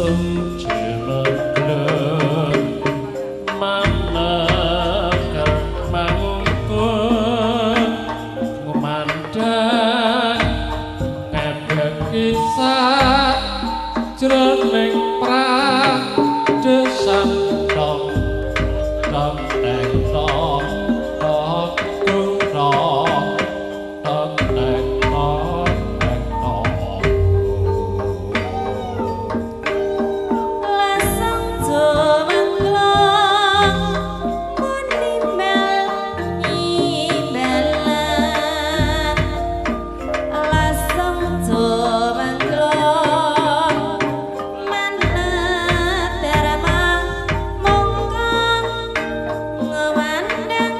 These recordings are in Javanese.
Lasem jemegleng maneker mangungkung ngumandhang ngebek kisah jroning pradesan dong dong deng dong dong gung dong dong deng dong deng dong. Lasung jumenglong munimbal imbalan. Lasung jumenglong manadharma mungkung ngumandhang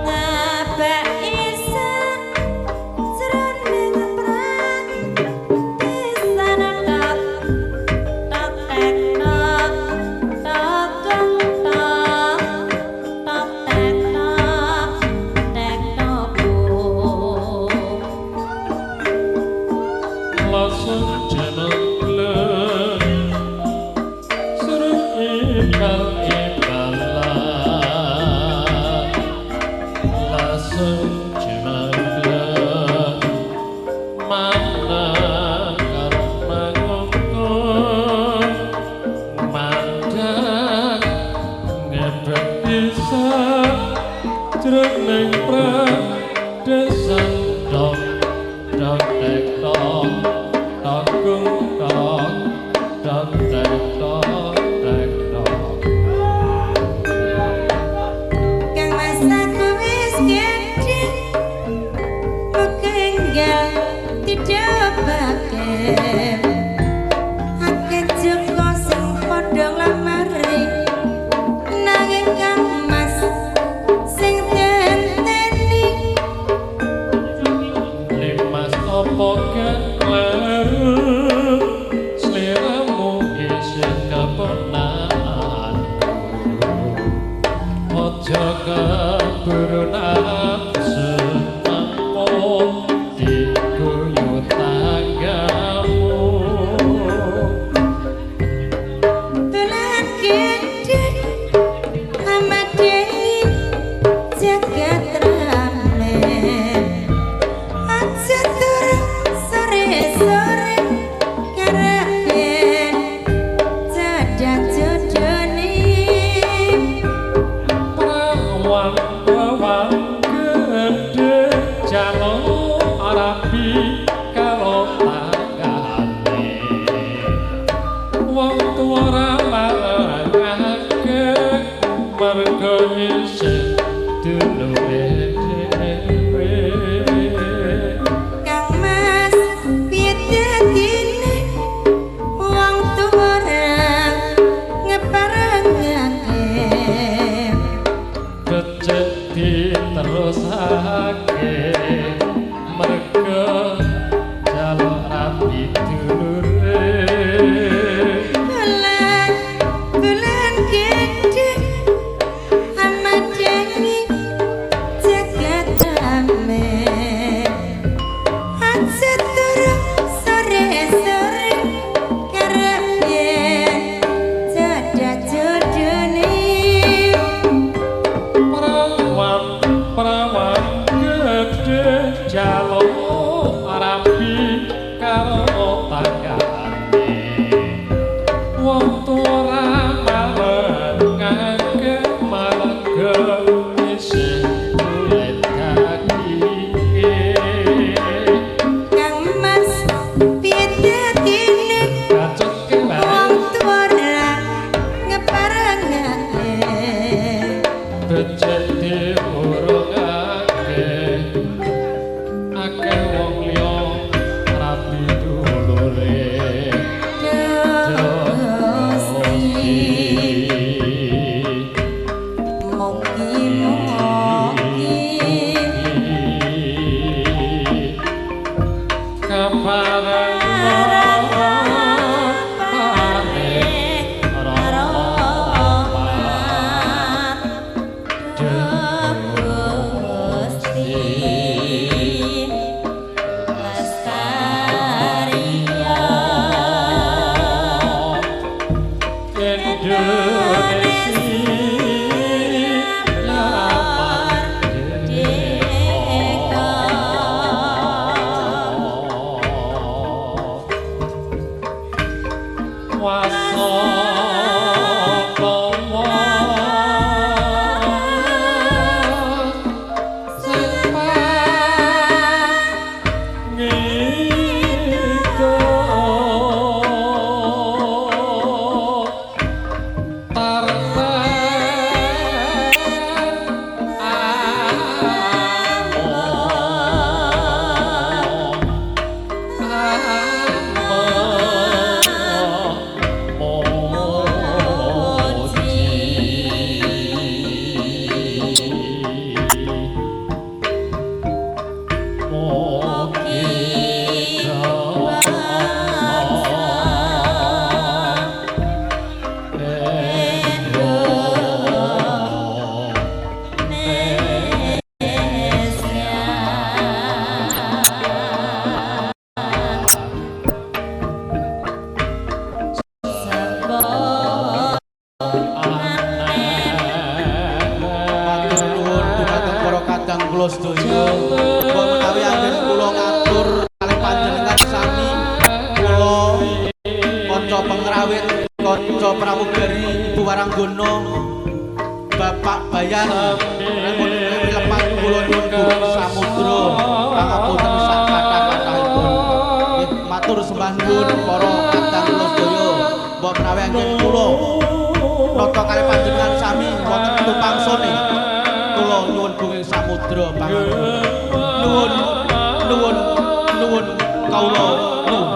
ngabak isan jroning pradesan tok tok tek tok tok gong tok tok tek tok tek tok. Lasem jemegleng surut imbal imbalan. Lasem jemegleng maneker mangungkung mandhang ngebek desa jroning pradesan dong dong tek dong dong gung dong dong tek dong tek dong. Kang Mas aku wis gedhe muga enggal didobake akeh joko sing padha nglamari nanging Kang Mas sing tenteni. Limas apa kleru sliramu isih keponakanku aja keburu nafsu mangko diguyu tanggamu. Bulan gedhe amadeni jagat rame aja turu sore-sore karepe cedak jodone. Prawan prawan gedhe jaluk rabi karo tanggane wong tuwa ora marangake mergo isih dulure dhewe. Kang Mas piye dadine wong tuwa ora ngeparengake becik diterusake mergo jaluk rabi dulure. Bulan bulan gedhe amadeni jagat rame aja turu sore-sore karepe cedak jodone. Prawan prawan gedhe jaluk rabi karo tanggane wong tuwa ora marengake mergo isih kulit daginge. Kang Mas piye dadine Kacutke wae wong tuwa ora ngeparengake becik diurungake akeh wong liya rabi dulure. Dosa. Matur nuwun dumateng para kadang kula sedaya. Mbok menawi anggen kula ngatur kalih panjenengan sami kula kanca pengrawit, kanca pramugari Ibu Waranggono, Bapak Bayan, remun lepat kula nyuwun Gusti Samudra pangapunten sak kathah-kathahipun. Nggih, matur sembah nuwun para kadang kula sedaya. Mbok menawi anggen kula nata kalih panjenengan sami wonten tupangsane kula nyuwun gunging samudra pangapunten. Nuwun nuwun nuwun kawula nuwun.